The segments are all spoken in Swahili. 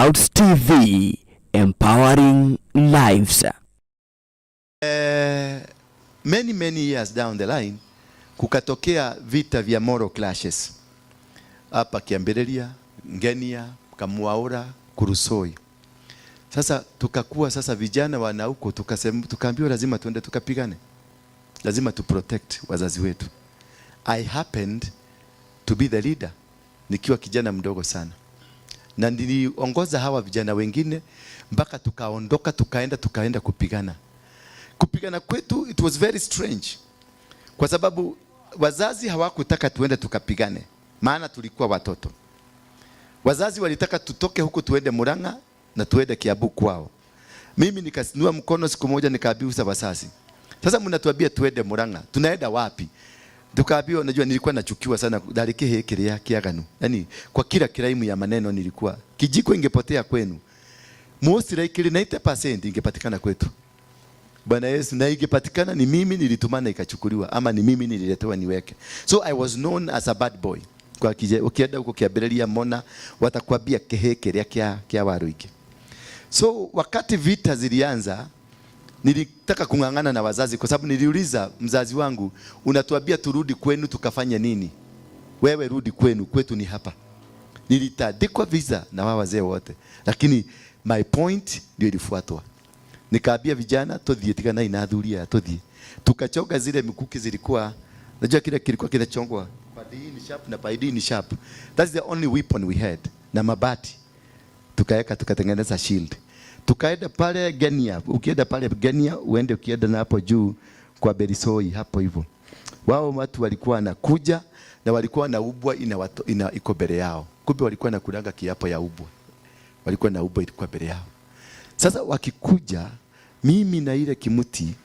Clouds TV, empowering lives. Many many years down the line kukatokea vita vya moral clashes hapa Kiambeleria, Ngenia, Kamuaura, Kurusoi. Sasa tukakuwa sasa vijana wana huko tukasema, tukaambiwa lazima tuende tukapigane, lazima tu protect wazazi wetu. I happened to be the leader nikiwa kijana mdogo sana, na niliongoza hawa vijana wengine mpaka tukaondoka, tukaenda kupigana. Kupigana kwetu it was very strange, kwa sababu wazazi hawakutaka tuende tukapigane, maana tulikuwa watoto. Wazazi walitaka tutoke huku tuende Murang'a na tuende Kiambu kwao. Mimi nikasinua mkono siku moja nikaambiwa wazazi, sasa mnatuambia tuende Murang'a, tunaenda wapi? Tukaambiwa, unajua nilikuwa nachukiwa sana darike kiria kiaganu. Yaani kwa kila kiraimu ya maneno nilikuwa kijiko ingepotea kwenu, most likely 90% ingepatikana kwetu. Bwana Yesu, na ingepatikana ni mimi nilitumana ikachukuliwa, ama ni mimi nililetewa niweke. So I was known as a bad boy. Kwa kije, ukienda huko Kiambeleria Mona watakwambia kihe kiria kia Waruinge. So wakati vita zilianza nilitaka kung'ang'ana na wazazi kwa sababu niliuliza mzazi wangu, unatuambia turudi kwenu tukafanye nini? Wewe rudi kwenu, kwetu ni hapa. Nilitandikwa visa na wao wazee wote, lakini my point ndio ilifuatwa. Nikaambia vijana tuthie, tigana ina athuri aya tuthie. Tukachoga zile mikuki zilikuwa, najua kile kilikuwa kinachongwa padi ni sharp na padi ni sharp. That's the only weapon we had, na mabati tukaweka, tukatengeneza shield. Tukaenda pale Genia, ukienda pale Genia uende ukienda na hapo juu kwa Berisoi hapo hivyo. Wao watu walikuwa wanakuja na walikuwa na ubwa ina iko mbele yao. Kumbe walikuwa na kulanga kiapo ya ubwa. Walikuwa na ubwa ilikuwa mbele yao. Sasa wakikuja mimi na ile kimuti,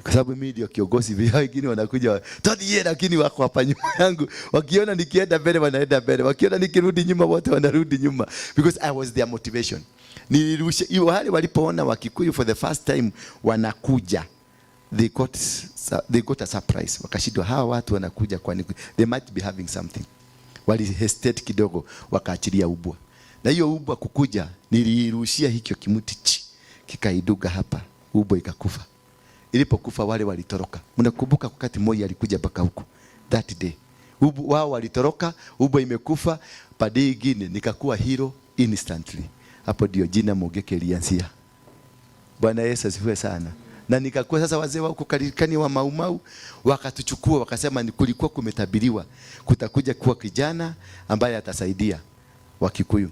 kwa sababu mimi ndio kiongozi, vile wengine wanakuja tuthie, lakini wako hapa nyuma yangu, wakiona nikienda mbele wanaenda mbele, wakiona nikirudi nyuma wote wanarudi nyuma, because I was their motivation. Nilirusha hiyo wale walipoona Wakikuyu for the first time wanakuja, they got a surprise, wakashindwa hawa watu wanakuja, kwani they might be having something. Wali hesitate kidogo, wakaachilia ubwa, na hiyo ubwa kukuja, niliirushia hicho kimuti chi kikaiduga hapa, ubwa ikakufa. Ilipokufa wale walitoroka. Mnakumbuka wakati Moi alikuja mpaka huku that day, ubu wao walitoroka, ubwa imekufa. Padi ingine nikakuwa hero instantly. Hapo ndio jina Mungiki ilianzia. Bwana Yesu asifiwe sana. Na nikakuwa sasa, wazee wa huko Kalikani wa Maumau wakatuchukua, wakasema ni kulikuwa kumetabiriwa kutakuja kuwa kijana ambaye atasaidia Wakikuyu.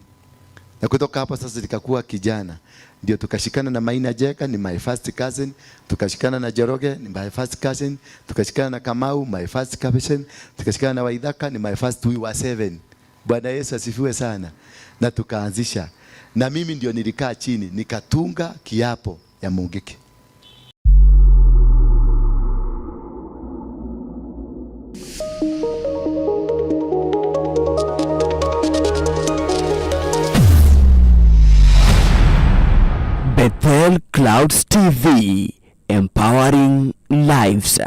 Na kutoka hapo sasa nikakuwa kijana, ndio tukashikana na Maina Jeka, ni my first cousin, tukashikana na Joroge, ni my first cousin, tukashikana na Kamau, my first cousin, tukashikana na Waithaka, ni my first, we were seven. Bwana Yesu asifiwe sana. Na tukaanzisha, na mimi ndio nilikaa chini nikatunga kiapo ya Mungiki. Bethel Clouds TV, empowering lives.